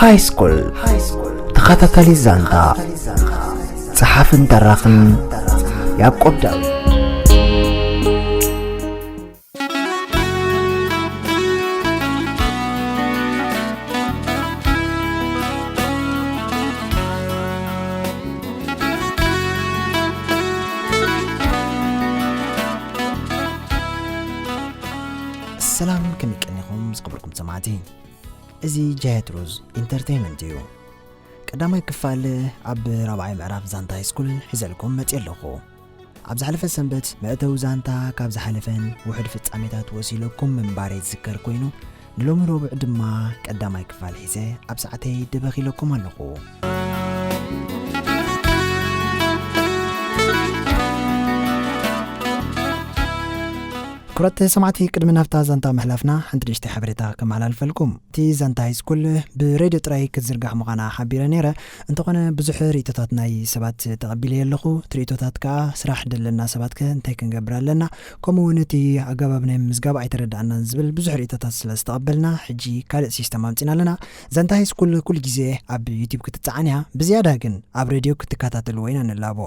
ሃይስኩል ተኸታታሊ ዛንታ፣ ጸሓፍን ተራኽን ያዕቆብ ዳዊት። ሰላም፣ ከመይ ቀኒኹም ዝኽብርኩም ሰማዕቲ? እዚ ጃየት ሩዝ ኢንተርቴይመንት እዩ። ቀዳማይ ክፋል ኣብ ራብዓይ ምዕራፍ ዛንታ ሃይስኩል ሒዘልኩም መፅየ ኣለኹ። ኣብ ዝሓለፈ ሰንበት መእተዊ ዛንታ ካብ ዝሓለፈን ውሑድ ፍጻሜታት ወሲለኩም ምንባረይ ዝዝከር ኮይኑ፣ ንሎሚ ረቡዕ ድማ ቀዳማይ ክፋል ሒዘ ኣብ ሰዓተይ ደበኽ ኢለኩም ኣለኹ። ክቡራት ሰማዕቲ፣ ቅድሚ ናብታ ዛንታ ምሕላፍና ሓንቲ ንእሽተይ ሓበሬታ ከመሓላልፈልኩም። እቲ ዛንታ ሃይስኩል ብሬድዮ ጥራይ ክትዝርጋሕ ምዃና ሓቢረ ነይረ። እንተኾነ ብዙሕ ርእይቶታት ናይ ሰባት ተቐቢለ ኣለኹ። እቲ ርእይቶታት ከኣ ስራሕ ደለና ሰባት ከ እንታይ ክንገብር ኣለና? ከምኡ እውን እቲ ኣገባብ ናይ ምዝጋብ ኣይተረዳእናን ዝብል ብዙሕ ርእይቶታት ስለ ዝተቐበልና ሕጂ ካልእ ሲስተም ኣምጺና ኣለና። ዛንታ ሃይስኩል ኩሉ ግዜ ኣብ ዩቲዩብ ክትጸዓን እያ። ብዝያዳ ግን ኣብ ሬድዮ ክትከታተልዎ ኢና ንላቦ።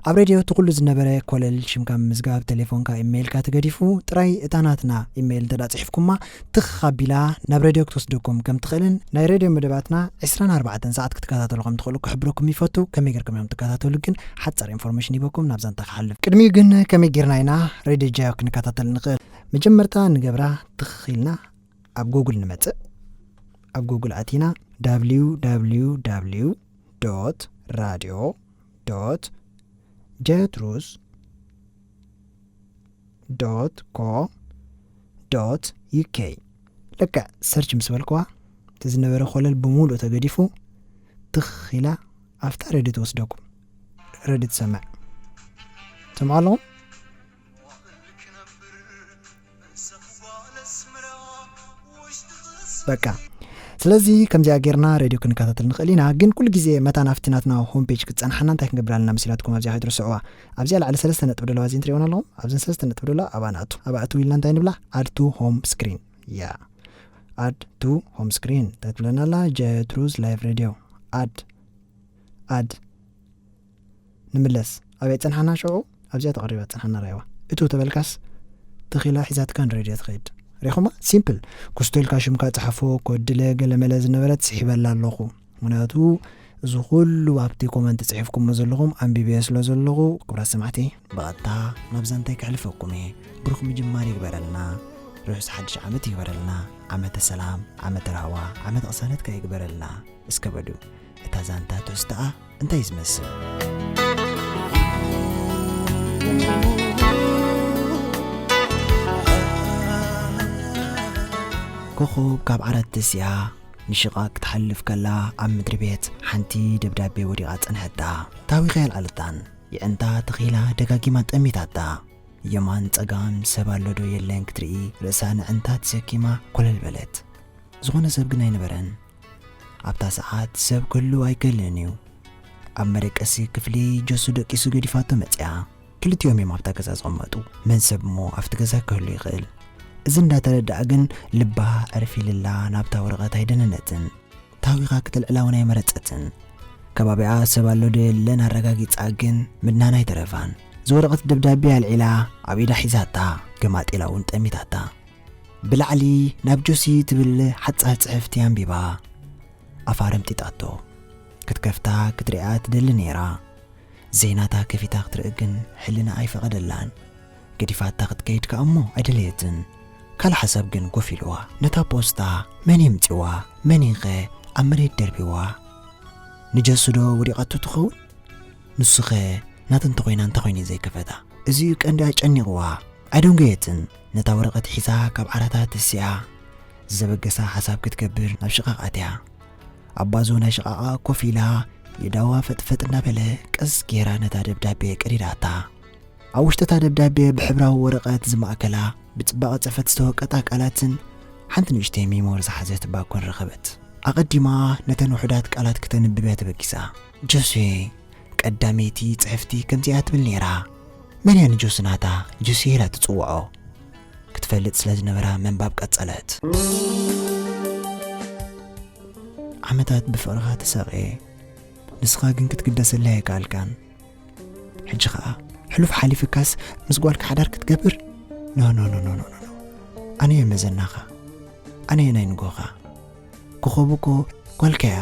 ኣብ ሬድዮ እቲ ኩሉ ዝነበረ ኮለል ሽምካ ምምዝጋብ፣ ቴሌፎንካ፣ ኢሜይልካ ተገዲፉ፣ ጥራይ እታ ናትና ኢሜይል እንተ ደኣ ጽሒፍኩማ ትኽ ኣቢላ ናብ ሬድዮ ክትወስደኩም ከም ትኽእልን ናይ ሬድዮ መደባትና ዕስራን ኣርባዕተን ሰዓት ክትከታተሉ ከም ትኽእሉ ክሕብረኩም ይፈቱ። ከመይ ጌርኩም እዮም ትከታተሉ ግን ሓጻር ኢንፎርሜሽን ሂበኩም ናብ ዛንታ ክሓልፍ። ቅድሚኡ ግን ከመይ ጌርና ኢና ሬድዮ ጃዮ ክንከታተል ንኽእል? መጀመርታ ንገብራ ትኽ ኢልና ኣብ ጉግል ንመጽእ። ኣብ ጉግል ኣቲና www radio jetrus co uk። ልክዕ ሰርች ምስ በልክዋ፣ እቲ ዝነበረ ኮለል ብምሉእ ተገዲፉ፣ ትኽ ኢላ ኣብታ ሬድዮ ትወስደኩም። ሬድዮ ትሰምዕ። ትሰምዑ ኣለኹም? በቃ። ስለዚ ከምዚኣ ጌርና ሬድዮ ክንከታተል ንኽእል ኢና። ግን ኩሉ ግዜ መታን ኣብቲ ናትና ሆም ፔጅ ክትጸንሓና እንታይ ክንገብር ኣለና መሲላትኩም? ኣብዚኣ ከይትርስዕዋ። ኣብዚኣ ላዕሊ ሰለስተ ነጥቢ ደለዋ እዚን ትሪእወን ኣለኹም? ኣብዘን ሰለስተ ነጥቢ ደለዋ ኣብኣ ንኣቱ። ኣብኣ ኣቱ ኢልና እንታይ ንብላ? ኣድ ቱ ሆም ስክሪን። ያ። ኣድ ቱ ሆም ስክሪን እንታይ ትብለና ኣላ? ጀትሩዝ ላይቭ ሬድዮ። ኣድ፣ ኣድ። ንምለስ። ኣበይ ጸንሓና ሽዑ? ኣብዚኣ ተቐሪባ ጸንሓና ራይዋ። እቱ ተበልካስ፣ ትኺላ ሒዛትካ ንሬድዮ ትኸይድ። ሪኹማ? ሲምፕል። ኩስቶ ኢልካ ሽምካ ጸሓፎ፣ ኮድለ፣ ገለመለ ዝነበረት ስሒበላ ኣለኹ። ምኽንያቱ፣ እዚ ኩሉ ኣብቲ ኮመንት ጽሒፍኩሞ ዘለኹም ኣንቢበዮ ስለ ዘለኹ፣ ክቡራት ሰማዕቲ፣ ብቐጥታ ናብ ዛንታይ ከሕልፈኩም እየ። ብሩኽ ምጅማር ይግበረልና። ርሑስ ሓድሽ ዓመት ይግበረልና። ዓመተ ሰላም፣ ዓመተ ራህዋ፣ ዓመተ ቅሳነት ከኣ ይግበረልና። እስከ በሉ፣ እታ ዛንታ ትሕዝቶኣ እንታይ እዩ ዝመስል? ኮኾብ ካብ ዓራት ተሲኣ ንሽቓቕ ክትሓልፍ ከላ፣ ኣብ ምድሪ ቤት ሓንቲ ደብዳቤ ወዲቓ ጸንሐታ። ታዊኻ ኣልዓለታን የዕንታ ተኺላ ደጋጊማ ጠሚታታ። የማን ጸጋም ሰብ ኣሎ ዶ የለን ክትርኢ፣ ርእሳ ንዕንታ ተሰኪማ ኮለል በለት። ዝኾነ ሰብ ግን ኣይነበረን። ኣብታ ሰዓት ሰብ ክህሉ ኣይክእልን እዩ። ኣብ መደቀሲ ክፍሊ ጀሱ ደቂሱ ገዲፋቶ መጽያ። ክልቲኦም እዮም ኣብታ ገዛ ዝቕመጡ። መን ሰብ እሞ ኣብቲ ገዛ ክህሉ ይኽእል? እዚ እንዳተረድኣ ግን ልባ ዕርፍ ኢልላ ናብታ ወረቐት ኣይደነነትን። ታዊኻ ክትልዕላ እውን ኣይመረጸትን። ከባቢኣ ሰብ ኣሎ ዶ የለን ኣረጋጊጻ ግን ምድናን ኣይተረፋን። ዝወረቐት ደብዳቤ ኣልዒላ ኣብ ኢዳ ሒዛታ፣ ገማጢላ እውን ጠሚታታ። ብላዕሊ ናብ ጆሲ ትብል ሓጻር ጽሕፍቲ ኣንቢባ፣ ኣፋ ረምጢጣቶ። ክትከፍታ ክትሪኣ ትደሊ ነይራ። ዘይናታ ከፊታ ክትርኢ ግን ሕልና ኣይፈቐደላን። ገዲፋታ ክትከይድ ከኣ እሞ ኣይደለየትን። ካልእ ሓሳብ ግን ኮፍ ኢልዋ። ነታ ፖስታ መን የምጺዋ? መን ኢኸ ኣብ መሬት ደርቢዋ? ንጀሱ ዶ ወዲቓቶ ትኸውን? ንሱኸ ናቱ እንተኾይና እንተኾይኑ ዘይከፈታ? እዚ እዩ ቀንዲ ኣጨኒቕዋ። ኣይደንጎየትን። ነታ ወረቐት ሒዛ ካብ ዓራታ ተሲኣ፣ ዘበገሳ ሓሳብ ክትገብር ናብ ሽቓቕ ኣትያ። ኣብ ባዞ ናይ ሽቓቓ ኮፍ ኢላ፣ የእዳዋ ፈጥፈጥ እናበለ ቀስ ጌራ ነታ ደብዳቤ ቀዲዳታ። ኣብ ውሽጢ እታ ደብዳቤ ብሕብራዊ ወረቐት ዝማእከላ፣ ብጽባቐ ጽፈት ዝተወቀጣ ቃላትን ሓንቲ ንእሽተይ ሚሞር ዝሓዘት ባኮን ረኸበት። ኣቐዲማ ነተን ውሑዳት ቃላት ክተንብብ እያ ተበጊሳ። ጆስየ፣ ቀዳመይቲ ጽሕፍቲ ከምዚኣ ትብል ነይራ። መን እያ ንጆሲ ናታ ጆስየ ኢላ ትጽውዖ? ክትፈልጥ ስለ ዝነበራ ምንባብ ቀጸለት። ዓመታት ብፍቕርኻ ተሳቕየ፣ ንስኻ ግን ክትግደሰለይ ኣይከኣልካን። ሕጂ ኸኣ ሕሉፍ ሓሊፍካስ ምስ ጓልካ ሓዳር ክትገብር? ኖ፣ ኖ፣ ኖ፣ ኖ፣ ኖ፣ ኖ፣ ኖ። ኣነ እየ መዘናኻ፣ ኣነ እየ ናይ ንጎኻ። ኮኸብ እኮ ጓልካ እያ።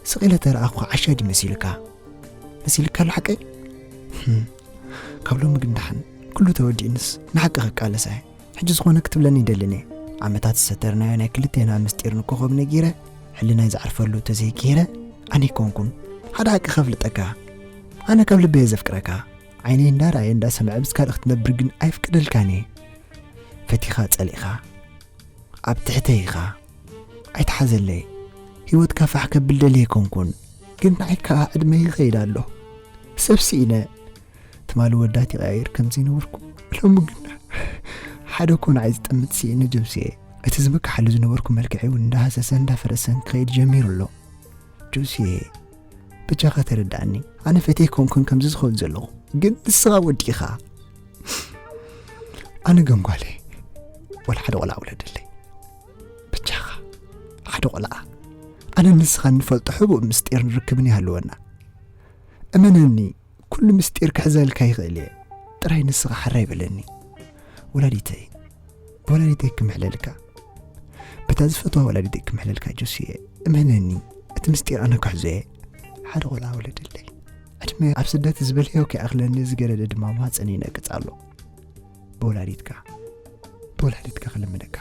ስቕ ኢለ ተረኣኹኻ ዓሻ ድዩ መሲልካ? መሲልካ ኣሎ ሓቀይ? ህም፣ ካብ ሎሚ ግን ደሓን፣ ኩሉ ተወዲኡንስ ንሓቂ ክቃለስ እየ። ሕጂ ዝኾነ ክትብለኒ ይደልን እየ። ዓመታት ዝሰተርናዮ ናይ ክልቴና ምስጢር ንኮኸብ ነጊረ፣ ሕልናይ ዝዓርፈሉ ተዘይገይረ፣ ኣነ ኣይኮንኩን። ሓደ ሓቂ ከፍልጠካ፣ ኣነ ካብ ልበይ እየ ዘፍቅረካ። ዓይነይ እንዳረኣየ እንዳሰምዐ ምስ ካልእ ክትነብር ግን ኣይፍቅደልካን እየ። ፈቲኻ ጸሊእኻ፣ ኣብ ትሕተይ ኢኻ። ኣይትሓዘለይ። ህይወትካ ፋሕ ከብል ደልየ ኣይኮንኩን፣ ግን ንዓይ ከኣ ዕድመይ ይኸይድ ኣሎ። ሰብ ስኢነ። ትማሊ ወዳት ይቐያይር ከም ዘይነበርኩ፣ ሎሚ ግን ሓደ እኮ ንዓይ ዝጠምት ስኢነ ጆሲየ። እቲ ዝምክሓሉ ዝነበርኩ መልክዐይ እውን እንዳሃሰሰን እንዳፈረሰን ክኸይድ ጀሚሩ ኣሎ። ጆሲየ፣ በጃኻ ተረድኣኒ። ኣነ ፈትየ ኣይኮንኩን ከምዚ ዝኸውን ዘለኹ፣ ግን ንስኻ ወዲእኻ። ኣነ ግን ጓለይ፣ ወላ ሓደ ቆልዓ ውለደለይ። በጃኻ፣ ሓደ ቆልዓ። ኣነ ንስኻ እንፈልጦ ሕቡእ ምስጢር ንርክብን ይሃልወና። እመነኒ፣ ኩሉ ምስጢር ክሕዘልካ ይኽእል እየ። ጥራይ ንስኻ ሓራይ በለኒ። ወላዲተይ፣ ብወላዲተይ ክምሕለልካ። በታ ዝፈትዋ ወላዲተይ ክምሕለልካ ጆሲየ። እመነኒ፣ እቲ ምስጢር ኣነ ክሕዞ እየ። ሓደ ቆልዓ ውለደለይ። ዕድመ ኣብ ስደት ዝበልዮ ከይኣኽለኒ ዝገደደ ድማ ማህፀን ይነቅጽ ኣሎ። ብወላዲትካ፣ ብወላዲትካ ክልምነካ።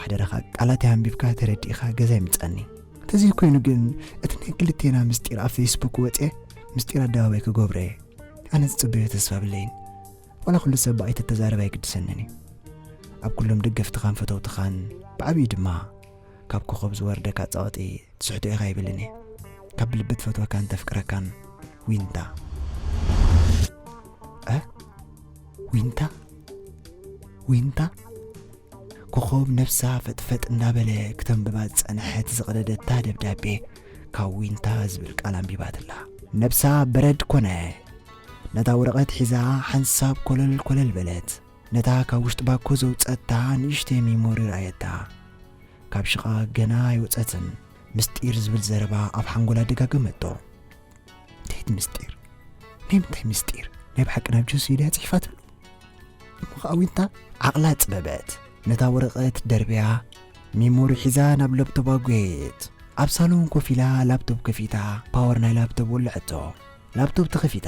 ሓደራኻ ቃላተይ ኣንቢብካ ተረዲእኻ ገዛይ ምጻኒ። እንተዘይኮይኑ ግን እቲ ናይ ክልቴና ምስጢር ኣብ ፌስቡክ ወጽየ ምስጢር ኣደባባይ ክገብሮ እየ። ኣነ ዝጽበዮ ተስፋ ብለይን። ዋላ ኩሉ ሰብ ብኣይ ተተዛረብ ኣይግድሰንን እዩ። ኣብ ኩሎም ደገፍትኻን ፈተውትኻን ብዓብዩ ድማ ካብ ኮኸብ ዝወርደካ ጸቕጢ ትስሕቶ ኢኻ ይብልን እየ። ካብ ልቢ ትፈትወካን ተፍቅረካን ዊንታ። እ? ዊንታ? ዊንታ? ኮኸብ ነብሳ ፈጥፈጥ እንዳበለ ክተንብባ ዝጸንሐት ዝቐደደታ ደብዳቤ ካብ ዊንታ ዝብል ቃል ኣንቢባትላ። ነብሳ በረድ ኮነ። ነታ ወረቐት ሒዛ ሓንሳብ ኮለል ኮለል በለት። ነታ ካብ ውሽጢ ባኮ ዘውጸታ ንእሽተይ ሚሞሪ ረኣየታ። ካብ ሽቓ ገና ኣይወጸትን። ምስጢር ዝብል ዘረባ ኣብ ሓንጎላ ደጋገመቶ። እንታይ እቲ ምስጢር? ናይ ምንታይ ምስጢር? ናይ ብሓቂ ናብ ጆሲ ድያ ጽሒፋትሉ? እሞ ኸኣ ዊንታ ዓቕላ ጽበበት። ነታ ወረቐት ደርብያ፣ ሚሞሪ ሒዛ ናብ ላፕቶባ ጒየየት። ኣብ ሳሎን ኮፍ ኢላ ላፕቶፕ ከፊታ፣ ፓወር ናይ ላፕቶፕ ወልዐቶ። ላፕቶፕ ተኸፊታ።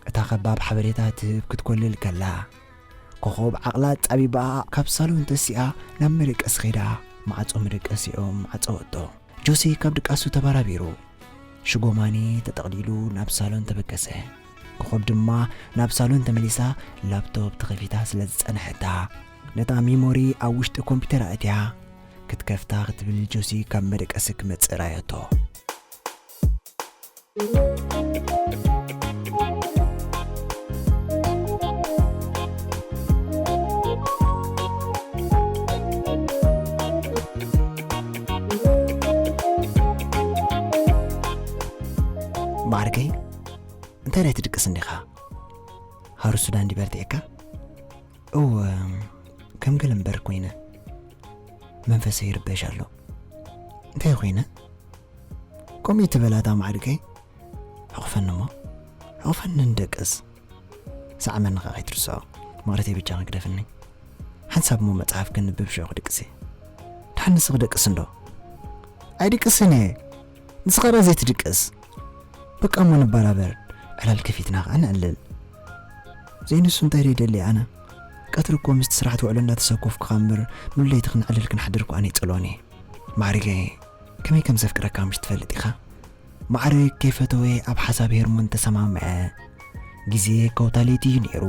እታ ከባብ ሓበሬታ ትህብ ክትኮልል ከላ፣ ኮኾብ ዓቕላ ኣጻቢባ ካብ ሳሎን ተሲኣ ናብ መደቀሲ ኸይዳ፣ ማዕጾ መደቀሲኦም ዓጸወቶ። ጆሲ ካብ ድቃሱ ተባራቢሩ፣ ሽጎማኒ ተጠቕሊሉ ናብ ሳሎን ተበገሰ። ኮኾብ ድማ ናብ ሳሎን ተመሊሳ ላፕቶፕ ተኸፊታ ስለ ዝጸንሐታ፣ ነታ ሚሞሪ ኣብ ውሽጢ ኮምፒተር ኣእትያ ክትከፍታ ክትብል ጆሲ ካብ መደቀሲ ክመጽእ ረኣየቶ። ማዕርከይ፣ እንታይ ናይ ትድቅስ እንዲኻ? ሃሩ ሱዳን ድዩ በርቲዕካ? እወ፣ ከም ገለ እምበር ኮይነ። መንፈሰይ ይርበሽ ኣሎ። እንታይ ኮይነ? ከምኡ ትበላታ ማዕርከይ? ሕቑፈኒ እሞ። ሕቑፈኒ ንደቅስ። ሰዓመኒ ኸዓ ከይትርስዖ። መቕረተይ ብቻ ክግደፍኒ። ሓንሳብ እሞ መጽሓፍ ክንብብ ሽዑ ክድቅስ እየ። ደሓን ንስኺ ደቅስ እንዶ? ኣይድቅስን እየ። ንስኻ ደኣ ዘይትድቅስ። በቃ እሞ ንበራበር። ዕላል ከፊትና ኸዓ ነዕልል። ዘይንሱ እንታይ ደይደሊ ኣነ? ቀትሪ እኮ ምስቲ ስራሕ ትውዕሎ እንዳተሰኮፍኩኻ እምበር፣ ሙሉ ለይቲ ክንዕልል ክንሓድር እኮ ኣነ ይጸልኦን እየ። ማዕሪገይ፣ ከመይ ከም ዘፍቅረካ ምሽ ትፈልጥ ኢኻ? ማዕርግ ከይፈተወ ኣብ ሓሳብ ሄርሞን ተሰማምዐ። ግዜ ከውታ ለይቲ እዩ ነይሩ።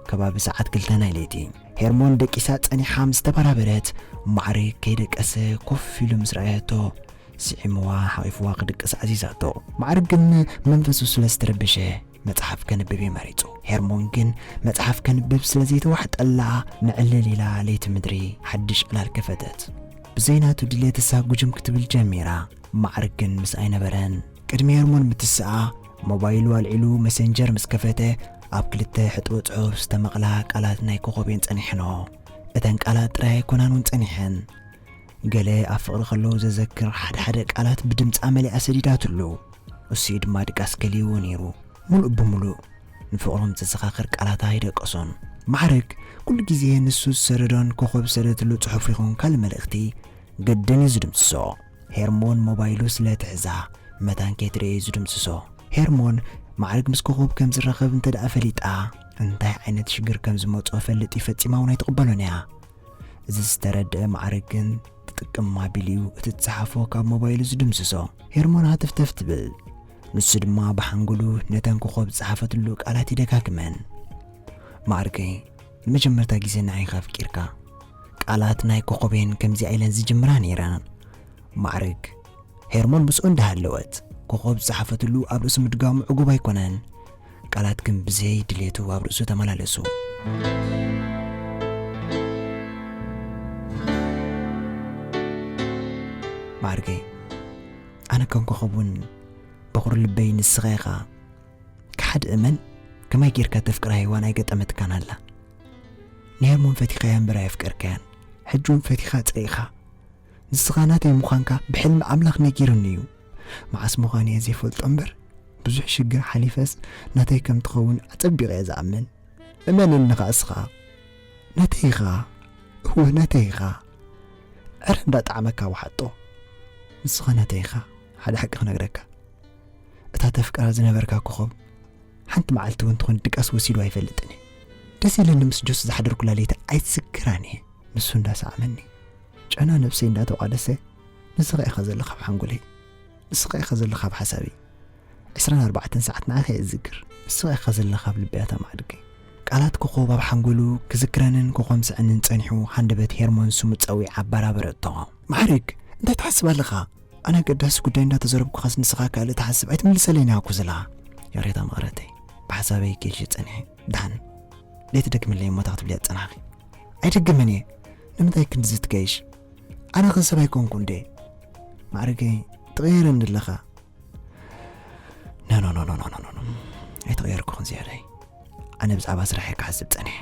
ከባቢ ሰዓት ክልተ ናይ ለይቲ። ሄርሞን ደቂሳ ጸኒሓ ምስ ተበራበረት፣ ማዕርግ ከይደቀሰ ኮፍ ኢሉ ምስ ረኣየቶ፣ ስዒምዋ ሓቒፍዋ ክድቅስ ኣዚዛቶ። ማዕርግ ግን መንፈሱ ስለ ዝተረበሸ፣ መጽሓፍ ከንብብ እዩ መሪጹ። ሄርሞን ግን መጽሓፍ ከንብብ ስለ ዘይተዋሕጠላ፣ ንዕልል ኢላ ለይቲ ምድሪ ሓድሽ ዕላል ከፈተት። ብዘይ ናቱ ድሌትሳ ጉጅም ክትብል ጀሚራ። ማዕርግ ግን ምስ ኣይነበረን። ቅድሚ ሄርሞን ምትስኣ፣ ሞባይሉ ኣልዒሉ መሰንጀር ምስ ከፈተ፣ ኣብ ክልተ ሕጥቦ ጽሑፍ ዝተመቕላ ቃላት ናይ ኮኾብ እየን ጸኒሐንኦ። እተን ቃላት ጥራይ ኣይኮናን እውን ጸኒሐን። ገለ ኣብ ፍቕሪ ከለዉ ዘዘክር ሓደ ሓደ ቃላት ብድምጻ መሊኣ ሰዲዳትሉ። እሱኡ ድማ ድቃስ ከልይዎ ነይሩ። ሙሉእ ብሙሉእ ንፍቕሮም ዘዘኻኽር ቃላት ኣይደቀሶን። ማዕረግ ኩሉ ግዜ ንሱ ዝሰደዶን ኮኾብ ዝሰደትሉ ጽሑፍ ይኹን ካልእ መልእኽቲ ግድን እዩ ዝድምስሶ። ሄርሞን ሞባይሉ ስለ ትሕዛ መታን ከይትርእዮ እዩ ዝድምስሶ። ሄርሞን ማዕረግ ምስ ኮኾብ ከም ዝራኸብ እንተ ደኣ ፈሊጣ እንታይ ዓይነት ሽግር ከም ዝመጾ ፈልጥ እዩ ፈጺማ እውን ኣይትቕበሎን እያ። እዚ ዝተረድአ ማዕረግ ግን ትጥቅም ኣቢሉ እዩ እቲ ዝጸሓፎ ካብ ሞባይሉ ዝድምስሶ። ሄርሞን ሃተፍተፍ ትብል። ንሱ ድማ ብሓንጎሉ ነተን ኮኾብ ዝጸሓፈትሉ ቃላት ይደጋግመን። ማዕርገይ፣ ንመጀመርታ ግዜ ንዓይ ኢኻ ኣፍቂርካ። ቃላት ናይ ኮኾብ እየን ከምዚኣ ኢለን ዝጅምራ ነይረን። ማዕርግ፣ ሄርሞን ምስኡ እንዳሃለወት ኮኾብ ዝጸሓፈትሉ ኣብ ርእሱ ምድጋሙ ዕጉብ ኣይኮነን። ቃላት ግን ብዘይ ድሌቱ ኣብ ርእሱ ተመላለሱ። ማዕርገይ፣ ኣነ ከም ኮኾብ እውን በኹሪ ልበይ ንስኻ ኢኻ። ክሓድ እመን፣ ከማይ ጌርካ ተፍቅራ ሄዋን ኣይገጠመትካን ኣላ። ንሄርሞን ፈቲኻያ እምበር ኣየፍቀርካያን። ሕጂ እውን ፈቲኻ ጸይኻ። ንስኻ ናተይ ምዃንካ ብሕልሚ ኣምላኽ ነጊሩኒ እዩ። መዓስ ምዃን እየ ዘይፈልጦ እምበር፣ ብዙሕ ሽግር ሓሊፈስ ናተይ ከም ትኸውን ኣጸቢቐ እየ ዝኣምን። እመነኒ ኸኣ እስኻ። ናተይ ኢኻ። እወ፣ ናተይ ኢኻ። ዕረ እንዳጠዓመካ ወሓጦ። ንስኻ ናተይ ኢኻ። ሓደ ሓቂ ክነግረካ። እታ ተፍቅራ ዝነበርካ ኮኾብ፣ ሓንቲ መዓልቲ እውን ትኹን ድቃስ ወሲዱ ኣይፈልጥን እዩ። ደስ ኢለኒ ምስ ጆስ ዝሓደርኩላ ለይቲ ኣይትዝክራን እየ። ንሱ እንዳሰዓመኒ፣ ጨና ነብሰይ እንዳተቋደሰ፣ ንስኻ ኢኻ ዘለኻ ኣብ ሓንጎለይ። ንስኻ ኢኻ ዘለኻ ኣብ ሓሳበይ። ዕስራን ኣርባዕተን ሰዓት ንዓኻ እየ ዝዝክር። ንስኻ ኢኻ ዘለኻ ኣብ ልበይ ኣታ ማዕርገይ። ቃላት ኮኾብ ኣብ ሓንጎሉ ክዝክረንን ክኾምስዐንን ጸኒሑ፣ ሃንደበት ሄርሞን ስሙ ጸዊዓ ኣበራበረቶ። ማዕርግ፣ እንታይ ትሓስብ ኣለኻ? ኣነ ኣገዳሲ ጉዳይ እንዳተዘረብኩኻስ ንስኻ ካልእ ትሓስብ ኣይትምልሰለይን ኢኻ ኩዝላ። ይቕሬታ መቕረተይ፣ ብሓሳበይ ኬልሽ ጸኒሐ። ደሓን፣ ለይቲ ደግምለይ እሞ እታ ክትብልያ ዝጸናሕኺ። ኣይደግምን እየ። ንምንታይ ክንድዚ ትገይሽ? ኣነ ኸ ሰብ ኣይኮንኩ እንዴ? ማዕርገይ፣ ትቕየረኒ ኣለኻ። ኖ፣ ኖ፣ ኖ። ኣይተቐየርኩኹን ዝያዳይ። ኣነ ብዛዕባ ስራሕ እየ ክሓስብ ጸኒሐ።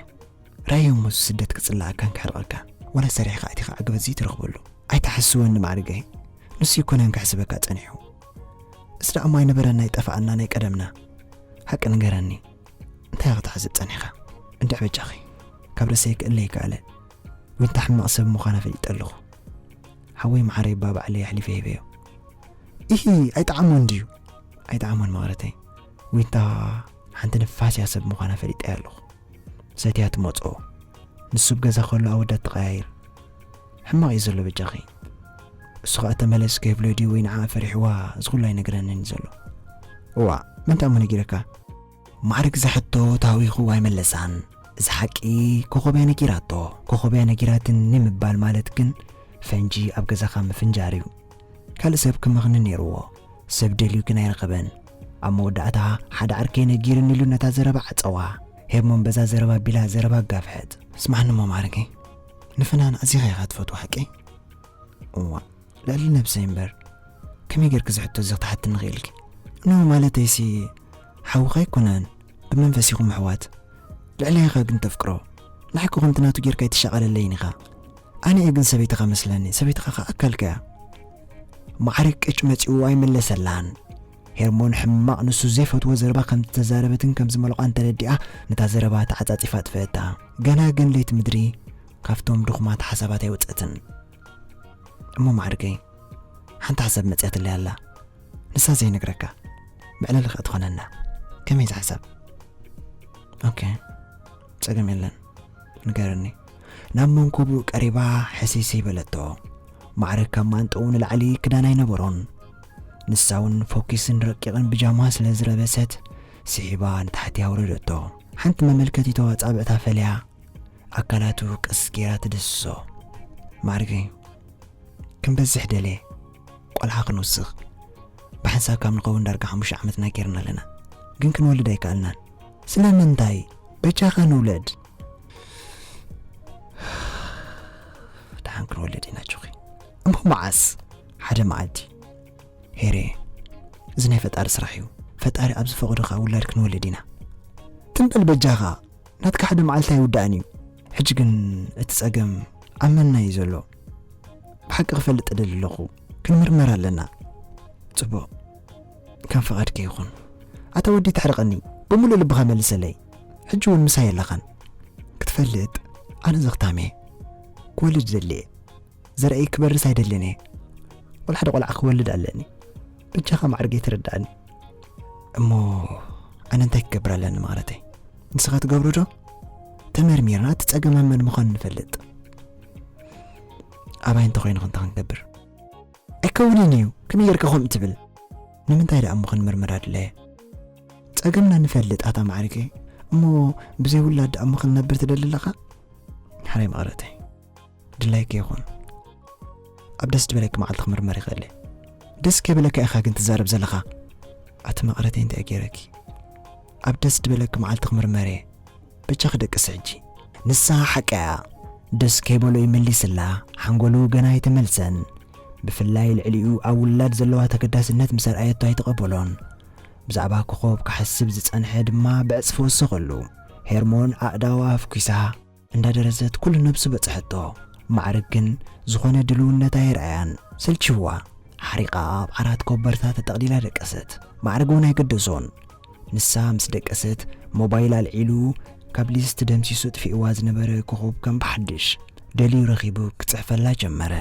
ራእዮ እሞ ስደት ክጽላኣካን ክሕርቐካን፣ ዋላ ሰሪሕኻ ኣቲኻ ዕግበት ዘይትረኽበሉ። ኣይትሓስወኒ ማዕርገይ። ንሱ ኣይኮነን ክሕስበካ ጸኒሑ። እዚ ደኣ እሞ ኣይነበረን ናይ ጠፋኣና ናይ ቀደምና። ሓቂ ንገረኒ። እንታይ ኢኻ ክትሓስብ ጸኒሕካ? እንድዒ በጃኺ። ካብ ርእሰይ ክእለ ይከኣለ። ዊንታ ሕማቕ ሰብ ምዃና ፈሊጠ ኣለኹ። ሓወይ መዓረይ እባ ባዕለይ ኣሕሊፈ ሂበዮ። ኢሂ፣ ኣይጠዓሞን ድዩ? ኣይጠዓሞን መቕረተይ። ዊንታ ሓንቲ ንፋስ እያ ሰብ ምዃና ፈሊጠያ ኣለኹ። ሰትያ ትመጾ። ንሱ ኣብ ገዛ ከሎ ኣወዳት ትቐያይር። ሕማቕ እዩ ዘሎ በጃኺ። እሱ ኸኣ ተመለስ ከይብሎ ድዩ ወይ ንዓኣ ፈሪሕዋ እዚ ኹሉ ኣይነግረንን እዩ ዘሎ። እዋእ፣ መን ደኣ እሞ ነጊረካ? ማዕርግ ዝሓቶ ታዊኹ ኣይመለሳን። እዚ ሓቂ ኮኾብያ ነጊራቶ። ኮኾብያ ነጊራትኒ ምባል ማለት ግን ፈንጂ ኣብ ገዛኻ ምፍንጃር እዩ። ካልእ ሰብ ክመኽኒ ነይርዎ። ሰብ ደልዩ ግን ኣይረኸበን። ኣብ መወዳእታ ሓደ ዓርከይ ነጊርኒ ኢሉ ነታ ዘረባ ዓጸዋ። ሄርሞን በዛ ዘረባ ቢላ ዘረባ ኣጋፍሐት። ስማዕኒ እሞ ማዕርገይ፣ ንፍናን ኣዚኻ ኢኻ ትፈትዎ ሓቀይ? እዋ፣ ልዕሊ ነብሰይ እምበር፣ ከመይ ጌርኪ እዚ ሕቶ እዚ ክትሓትኒ ክኢልኪ? ኖ፣ ማለተይሲ፣ ሓውኻ ኣይኮነን፣ ብመንፈስ ኢኹም ኣሕዋት። ልዕለይ ኢኻ ግን ተፍቅሮ። ንዓይ እኮ ከምቲ ናቱ ጌርካ ኣይትሻቐለለይን ኢኻ። ኣነ እየ ግን ሰበይትኻ መስለኒ፣ ሰበይትኻ ኸኣ ኣካልካ እያ። ማዕርግ ቅጭ መጺኡ ኣይመለሰላን። ሄርሞን ሕማቕ ንሱ ዘይፈትዎ ዘረባ ከም ዝተዛረበትን ከም ዝመልቋን ተረዲኣ፣ ነታ ዘረባ ተዓጻጺፋ ኣጥፈአታ። ገና ግን ለይቲ ምድሪ ካብቶም ድኹማት ሓሳባት ኣይወጸትን። እሞ ማዕርገይ፣ ሓንቲ ሓሳብ መጺኣትለይ ኣላ። ንሳ ዘይነግረካ፣ መዕለሊ ኸኣ ትኾነና። ከመይ እዛ ሓሳብ? ኦኬ፣ ጸገም የለን። ንገረኒ። ናብ መንኮቡ ቀሪባ ሕስይስይ በለቶ። ማዕረግ ካብ ማንጠኡ ንላዕሊ ክዳን ኣይነበሮን። ንሳ እውን ፎኪስን ረቂቕን ብጃማ ስለ ዝለበሰት፣ ስሒባ ንታሕቲ ኣውረደቶ። ሓንቲ መመልከቲቶ ኣጻብዕታ ፈልያ፣ ኣካላቱ ቀስ ጌራ ትድስሶ። ማዕርገይ፣ ክንበዝሕ ደልየ፣ ቆልዓ ክንውስኽ። ብሓንሳብ ካብ ንኸውን ዳርጋ ሓሙሽተ ዓመትና ጌርና ኣለና። ግን ክንወልድ ኣይከኣልናን። ስለምንታይ? በጃኻ ንውለድ። ደሓን ክንወልድ ኢና ጆኺ። እሞ መዓስ? ሓደ መዓልቲ። ሄሬ፣ እዚ ናይ ፈጣሪ ስራሕ እዩ። ፈጣሪ ኣብ ዝፈቐዶ ኸኣ ውላድ ክንወልድ ኢና። ትም በል በጃኻ። ናትካ ሓደ መዓልቲ ኣይውዳእን እዩ። ሕጂ ግን እቲ ጸገም ኣብ መና እዩ ዘሎ። ሓቂ ክፈልጥ እደሊ ኣለኹ። ክንምርመር ኣለና። ጽቡቕ፣ ከም ፍቓድኪ ይኹን። ኣታ ወዲ ተሕርቐኒ፣ ብምሉእ ልብኻ መልሰለይ። ሕጂ እውን ምሳይ ኣለኻን። ክትፈልጥ፣ ኣነ ዘኽታም እየ። ክወልድ ደሊ እየ። ዘርእይ ክበርስ ኣይደልን እየ። ወላ ሓደ ቆልዓ ክወልድ ኣለኒ። በጃኻ ማዕርገይ ትርዳእኒ። እሞ ኣነ እንታይ ክገብር ኣለኒ ማለተይ? ንስኻ ትገብሮ ዶ? ተመርሚርና እቲ ጸገም ኣብ መን ምዃኑ ንፈልጥ። ኣባይ እንተኾይኑ ክንታ ክንገብር? ኣይከውንን እዩ። ከመይ ጌርካ ከምኡ ትብል? ንምንታይ ደኣ እሞ ክንምርምር ኣድለየ? ጸገምና ንፈልጥ ኣታ ማዕርገይ። እሞ ብዘይ ውላድ ደኣ እሞ ክንነብር ትደሊ ኣለኻ? ሓራይ መቐረተይ። ድላይኪ ይኹን። ኣብ ደስ ዝበለኪ መዓልቲ ክምርመር ይኽእል እየ። ደስ ከይበለካ ኢኻ ግን ትዛረብ ዘለኻ። ኣቲ መቐረተይ እንታይ ገይረኪ? ኣብ ደስ ዝበለኪ መዓልቲ ክምርመር እየ። በጃኺ ደቅሲ ሕጂ። ንሳ ሓቃ እያ። ደስ ከይበሎ ይመሊስላ፣ ሓንጎሉ ገና ኣይተመልሰን። ብፍላይ ልዕሊኡ ኣብ ውላድ ዘለዋ ተገዳስነት ምስ ኣርኣየቶ ኣይተቐበሎን። ብዛዕባ ኮኾብ ክሓስብ ዝጸንሐ ድማ ብዕጽፊ ወሰኸሉ። ሄርሞን ኣእዳዋ ኣፍኲሳ እንዳደረዘት ኩሉ ነብሱ በጽሐቶ። ማዕርግ ግን ዝኾነ ድልውነት ኣየርኣያን። ሰልችዋ። ሓሪቓ ኣብ ዓራት ኮበርታ ተጠቕሊላ ደቀሰት። ማዕርግ እውን ኣይገደሶን። ንሳ ምስ ደቀሰት ሞባይል ኣልዒሉ ካብ ሊስት ደምሲሱ ጥፊእዋ ዝነበረ ኮኾብ ከም ብሓድሽ ደልዩ ረኺቡ ክጽሕፈላ ጀመረ።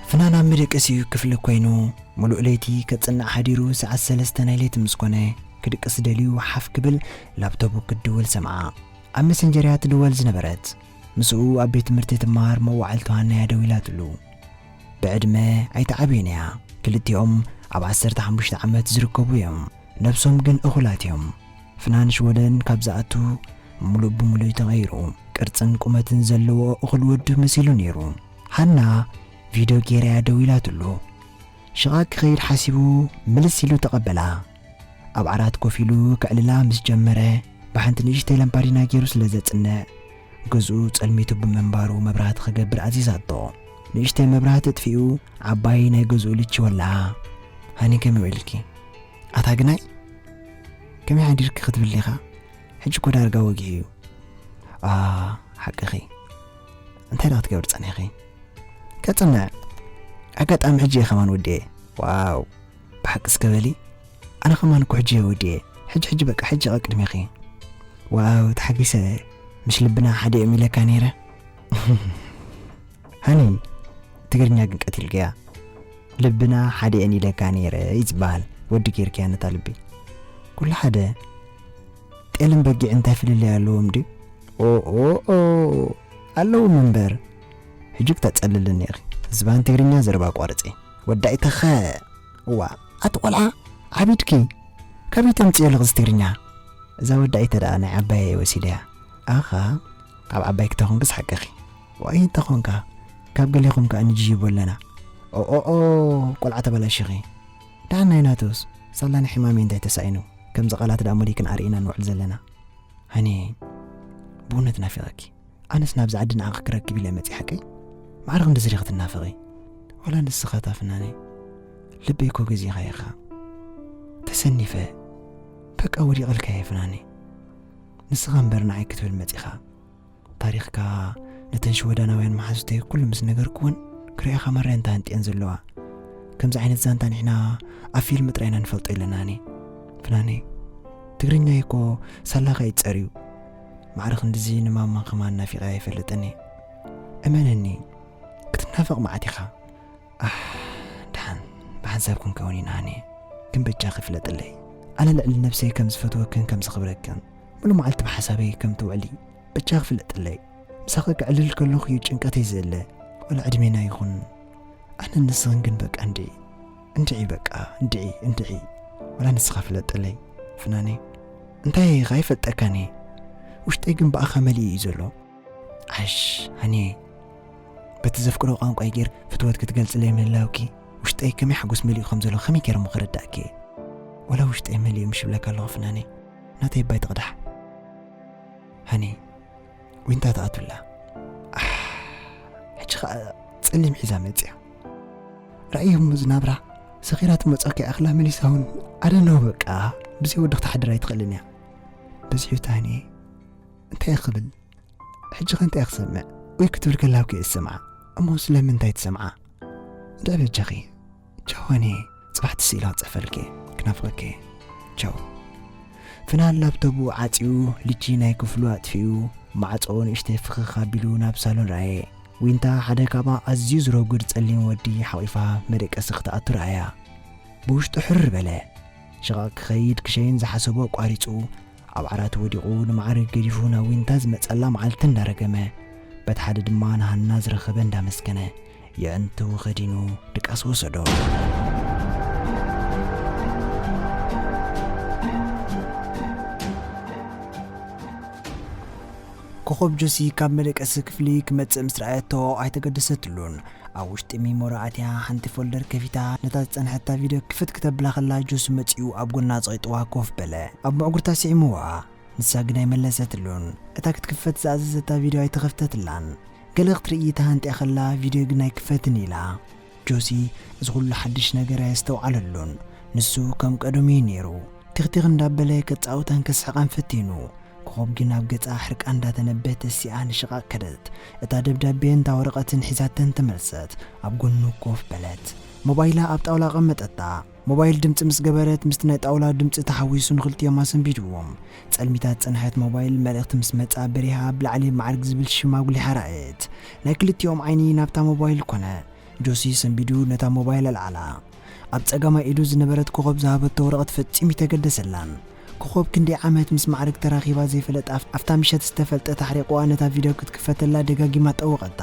ፍናን ኣብ መደቀሲኡ ክፍሊ ኮይኑ፣ ምሉእ ለይቲ ከጽንዕ ሓዲሩ፣ ሰዓት ሰለስተ ናይ ለይቲ ምስ ኮነ፣ ክድቅስ ደልዩ ሓፍ ክብል ላፕቶቡ ክትድውል ሰምዓ። ኣብ መሰንጀር እያ ትድወል ዝነበረት። ምስኡ ኣብ ቤት ትምህርቲ ትመሃር መዋዕልቱ ሃና እያ ደዊላትሉ። ብዕድመ ኣይተዓብዩን እያ። ክልቲኦም ኣብ ዓሰርተ ሓሙሽተ ዓመት ዝርከቡ እዮም። ነብሶም ግን እኹላት እዮም። ፍናን ሽወደን ካብ ዝኣቱ ምሉእ ብምሉእ ተቐይሩ። ቅርጽን ቁመትን ዘለዎ እኹል ወዲ መሲሉ ነይሩ። ሃና ቪድዮ ጌራ እያ ደዊላትሉ። ሽቓ ክኸይድ ሓሲቡ ምልስ ኢሉ ተቐበላ። ኣብ ዓራት ኮፍ ኢሉ ከዕልላ ምስ ጀመረ፣ ብሓንቲ ንእሽተይ ላምፓዲና ገይሩ ስለ ዘጽንዕ፣ ገዝኡ ጸልሚቱ ብምንባሩ መብራህቲ ክገብር ኣዚዛቶ። ንእሽተይ መብራህቲ ኣጥፊኡ፣ ዓባይ ናይ ገዝኡ ልቺ ወልዓ። ሃኒ፣ ከመይ ውዒልኪ? ኣታ ግናይ፣ ከመይ ሓዲርኪ ክትብል ዲኻ? ሕጂ እኮ ዳርጋ ወጊሑ እዩ። ኣ፣ ሓቅኺ። እንታይ ደኣ ክትገብሪ ጸኒሕኺ? ከጽንዕ። ኣጋጣሚ ሕጂ እየ ከማን ወዲኤ። ዋው፣ ብሓቂ እስከ በሊ። ኣነ ከማን እኮ ሕጂ እየ ወዲኤ። ሕጂ፣ ሕጂ በቃ፣ ሕጂ ቀቅድሜኺ። ዋው፣ ተሓጊሰ። ምሽ ልብና ሓደ እዮም ኢለካ ነይረ። ሃኒ፣ ትግርኛ ግን ቀቲልክያ። ልብና ሓደ እየን ኢለካ ነይረ እዩ ዝበሃል። ወዲ ጌርክያ ነታ ልቢ። ኩሉ ሓደ። ጤልን በጊዕ እንታይ ፍልልይ ኣለዎም ድዩ? ኦ፣ ኦ፣ ኦ፣ ኣለዎም እምበር። ሕጂ ክተጸልልኒ ኢኺ። ዝባን ትግርኛ ዘረባ ኣቋርጺ። ወዳኢተኸ። እዋ፣ ኣቲ ቆልዓ፣ ዓቢድኪ። ካበይ ተምጽዮ ኣለኺ እዚ ትግርኛ? እዛ ወዳኢተ ደኣ ናይ ዓባየ እየ ወሲደያ። ኣኻ፣ ካብ ዓባይ ክተኾንክስ ሓቅኺ። ዋይ እንተኾንካ፣ ካብ ገሌኹም ከኣ ንጅይቦ ኣለና። ኦ፣ ኦ፣ ኦ፣ ቆልዓ ተበላሺኺ። ደሓን ናይ ናቶስ፣ ሳላ ንሕማመይ እንታይ ተሳኢኑ? ከምዚ ቃላት ደኣ መሊክን ኣርእና ንውዕል ዘለና። ሃኒ፣ ብእውነት ናፊቐኪ። ኣነስ ናብዚ ዓዲ ንዓኺ ክረክብ ኢለ መጺእ ሓቀይ? ማዕረ ክንድዚ ዲኺ ትናፍቒ? ዋላ ንስኻ እታ ፍናነይ፣ ልበይ እኮ ገዚእኻዮ ኢኻ። ተሰኒፈ። በቃ ወዲቐልካየ ፍናነይ። ንስኻ እምበር ንዓይ ክትብል መጺኻ። ታሪኽካ ነተን ሽወዳናውያን መሓዙተይ ኩሉ ምስ ነገርኩወን፣ ክርእያኻ ማርያ እንተሃንጥየን ዘለዋ። ከምዚ ዓይነት ዛንታ ንሕና ኣብ ፊልም ጥራይ ኢና ንፈልጦ ኢለናኒ። ፍናነይ፣ ትግርኛይ እኮ ሳላኻ ይጸር እዩ። ማዕረ ክንድዚ ንማማ ከማን ናፊቐያ ኣይፈልጥን እየ። እመነኒ፣ ክትናፈቕ መዓት ኢኻ። ኣሕ፣ ደሓን ብሓንሳብ ክንከውን ኢና ሃኒ። ግን በጃኺ ፍለጥለይ። ኣነ ልዕሊ ነብሰይ ከም ዝፈትወክን ከም ዘኽብረክን፣ ሙሉ መዓልቲ ብሓሳበይ ከም ትውዕሊ በጃኺ ፍለጥለይ። ምሳኺ ክዕልል ከለኹ እዩ ጭንቀተይ ዝእለ። ዋላ ዕድሜና ይኹን፣ ኣነን ንስኽን ግን በቃ እንድዒ፣ እንድዒ በቃ፣ እንድዒ፣ እንድዒ። ዋላ ንስኻ ፍለጠለይ፣ ፍናነይ። እንታይ ኢኻ ኣይፈልጠካን እየ። ውሽጠይ ግን ብኣኻ መሊኡ እዩ ዘሎ። ዓሽ፣ ሃኒየይ። በቲ ዘፍቅሮ ቋንቋይ ጌር ፍትወት ክትገልጽለይ ምህላውኪ፣ ውሽጠይ ከመይ ሓጎስ መሊኡ ከም ዘሎ ከመይ ገይረ እሞ ክርዳእኪ እየ? ዋላ ውሽጠይ መሊኡ ምሽ ይብለካ ኣለኹ ፍናነይ። ናተይ ባይ ትቕዳሕ። ሃኒ፣ ዊንታ ትኣቱላ። ኣሕ፣ ሕጂ ኸኣ ጸሊም ሒዛ መጽያ። ራእይሞ ዝናብራ ሰኺራ ትመጻኪ ኣኽላ መሊሳ እውን ኣደነው በቃ። ብዘይ ወዲ ክትሓድር ኣይትኽእልን እያ። በዚሑ ታኒ እንታይ ክብል? ሕጂ ኸ እንታይ ክሰምዕ? ወይ ክትብል ከላውኪ እሰምዓ። እሞ ስለምንታይ ትሰምዓ? እንዳ በጃኺ ቻው ሃኒ፣ ጽባሕ ትስኢላ ክጽሕፈልኪ፣ ክናፍቐኪ። ቻው። ፍናን ላፕቶቡ ዓጽዩ፣ ልጂ ናይ ክፍሉ ኣጥፊኡ፣ ማዕጾ ንእሽተይ ፍኽኽ ኣቢሉ ናብ ሳሎን ረኣየ። ዊንታ ሓደ ካብኣ ኣዝዩ ዝረጉድ ጸሊም ወዲ ሓቒፋ መደቀሲ ክትኣቱ ረኣያ። ብውሽጡ ሕር በለ። ሽቓቕ ክኸይድ ክሸይን ዝሓሰቦ ኣቋሪጹ፣ ኣብ ዓራት ወዲቑ ንማዕርግ ገዲፉ ናብ ዊንታ ዝመጸላ መዓልቲ እንዳረገመ፣ በቲ ሓደ ድማ ንሃና ዝረኸበ እንዳመስገነ፣ የዕንቱ ከዲኑ ድቃስ ወሰዶ። ኮኾብ ጆሲ ካብ መደቀሲ ክፍሊ ክመጽእ ምስ ረኣየቶ ኣይተገደሰትሉን። ኣብ ውሽጢ ሚሞሪ ኣትያ ሓንቲ ፎልደር ከፊታ ነታ ዝጸንሐታ ቪድዮ ክፍት ክተብላ ከላ ጆሲ መጺኡ ኣብ ጎና ጸቒጥዋ ኮፍ በለ። ኣብ ምዕጉርታ ስዒምዋ። ንሳ ግን ኣይመለሰትሉን። እታ ክትክፈት ዝኣዘዘታ ቪድዮ ኣይተኸፍተትላን። ገለ ክትርኢ ተሃንጥያ ከላ ቪድዮ ግን ኣይክፈትን ኢላ። ጆሲ እዚ ኩሉ ሓድሽ ነገር ኣየስተውዓለሉን። ንሱ ከም ቀደሙ እዩ ነይሩ። ቲኽቲኽ እንዳበለ ከጻውታን ከስሕቓን ፈቲኑ። ኮኾብ ግን ኣብ ገጻ ሕርቃ እንዳተነበተት ሲኣ ንሽቓቕ ከደት። እታ ደብዳቤን እታ ወረቐትን ሒዛተን ተመልሰት። ኣብ ጎኑ ኮፍ በለት። ሞባይላ ኣብ ጣውላ ኣቐመጠታ። ሞባይል ድምጺ ምስ ገበረት ምስቲ ናይ ጣውላ ድምጺ ተሓዊሱ ንኽልቲኦም ኣሰንቢድዎም። ጸልሚታ ዝጸንሐት ሞባይል መልእኽቲ ምስ መጻ በሪሃ ብላዕሊ ማዕርግ ዝብል ሽም ኣጉሊሓ ረኣየት። ናይ ክልቲኦም ዓይኒ ናብታ ሞባይል ኮነ። ጆሲ ሰንቢዱ ነታ ሞባይል ኣልዓላ። ኣብ ጸጋማይ ኢዱ ዝነበረት ኮኾብ ዝሃበቶ ወረቐት ፈጺሙ ይተገደሰላን። ኮኾብ ክንደይ ዓመት ምስ ማዕርግ ተራኺባ ዘይፈለጣ ኣፍ-፣ ኣብታ ምሸት ዝተፈልጠት ኣሕሪቑዋ ነታ ቪድዮ ክትክፈተላ ደጋጊማ ጠወቐታ።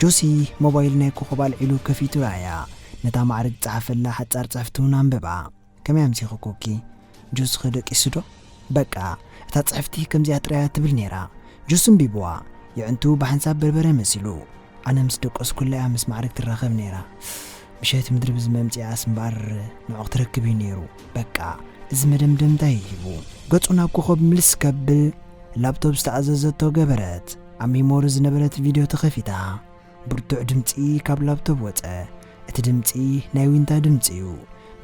ጆሲ ሞባይል ናይ ኮኾብ ኣልዒሉ ከፊቱ ረኣያ። ነታ ማዕርግ ዝጸሓፈላ ሓጻር ጽሕፍቲ እውን ኣንበባ። ከመይ ኣምሲኹኩኪ? ጆሲ ከ ደቂሱ ዶ? በቃ፣ እታ ጽሕፍቲ ከምዚኣ ጥራያ ትብል ነይራ። ጆሲ ኣንቢብዋ። የዕንቱ ብሓንሳብ በርበረ መሲሉ። ኣነ ምስ ደቀስኩላ እያ ምስ ማዕርግ ትራኸብ ነይራ። ምሸት ምድሪ ብዝመምጽኣስ እምበኣር ንዕኡ ክትረክብ እዩ ነይሩ። በቃ፣ እዚ መደምደምታ እዩ ሂቡ። ገጹ ናብ ኮኾብ ምልስ ከብል፣ ላፕቶፕ ዝተኣዘዘቶ ገበረት። ኣብ ሚሞሪ ዝነበረት ቪድዮ ተኸፊታ። ብርቱዕ ድምጺ ካብ ላፕቶፕ ወጸ። እቲ ድምጺ ናይ ዊንታ ድምጺ እዩ።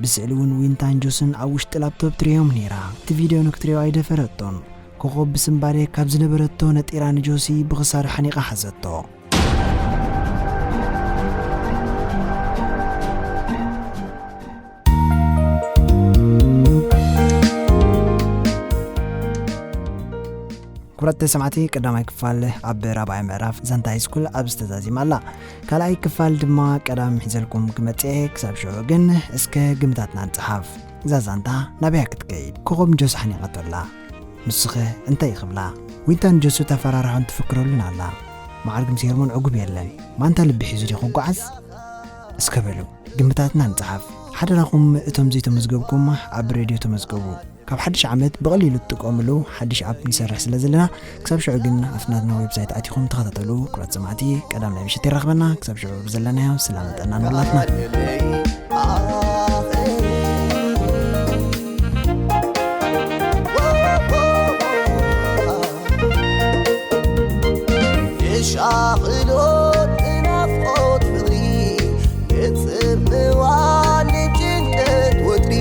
ብስእሊ እውን ዊንታን ጆስን ኣብ ውሽጢ ላፕቶፕ ትርእዮም ነይራ። እቲ ቪድዮ ንክትርእዮ ኣይደፈረቶን። ኮኾብ ብስምባደ ካብ ዝነበረቶ ነጢራ ንጆሲ ብኽሳዱ ሓኒቓ ሓዘቶ። ክቡራት ተሰማዕቲ፣ ቀዳማይ ክፋል ኣብ ራብዓይ ምዕራፍ ዛንታ ሃይስኩል ኣብዚ ተዛዚማ ኣላ። ካልኣይ ክፋል ድማ ቀዳም ሒዘልኩም ክመጽእ እየ። ክሳብ ሽዑ ግን እስከ ግምታትና ንጽሓፍ። እዛ ዛንታ ናበያ ክትከይድ? ኮኾብ ንጆሲ ሓኒቓቶ ኣላ። ንስኸ እንታይ ይኽብላ? ዊንታን ጆሱ ተፈራርሖን ትፍክረሉን ኣላ። ማዕርግ ምስ ሄርሞን ዕጉብ የለን። ማንታ ልቢ ሒዙ ድዩ ክጓዓዝ? እስከ በሉ፣ ግምታትና ንጽሓፍ። ሓደራኹም እቶም ዘይተመዝገብኩም ኣብ ሬድዮ ተመዝገቡ። ካብ ሓድሽ ዓመት ብቐሊሉ ትጥቀምሉ ሓድሽ ኣፕ ንሰርሕ ስለ ዘለና፣ ክሳብ ሽዑ ግን ኣብቲ ናትና ዌብሳይት ኣቲኹም ተኸታተሉ። ክቡራት ሰማዕቲ፣ ቀዳም ናይ ምሸት የራኽበና። ክሳብ ሽዑ ብዘለናዮ ሰላም ጥዕና ንኹላትና። የሻቕሎት ናፍቆት ፍቕሪ፣ ንጽምዋ ንጭንቀት ወጥሪ፣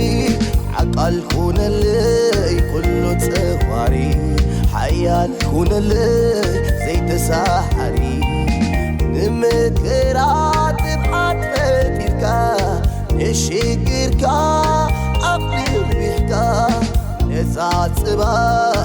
ዓቃል ኩነለይ ኩሉ ጸዋሪ፣ ሓያል ኩነለይ ዘይተሳሓሪ። ንምክራ ትብዓት ፈጢርካ፣ ንሽግርካ ዓቕሊ ርቢሕካ፣ ነዛ ጽባሕ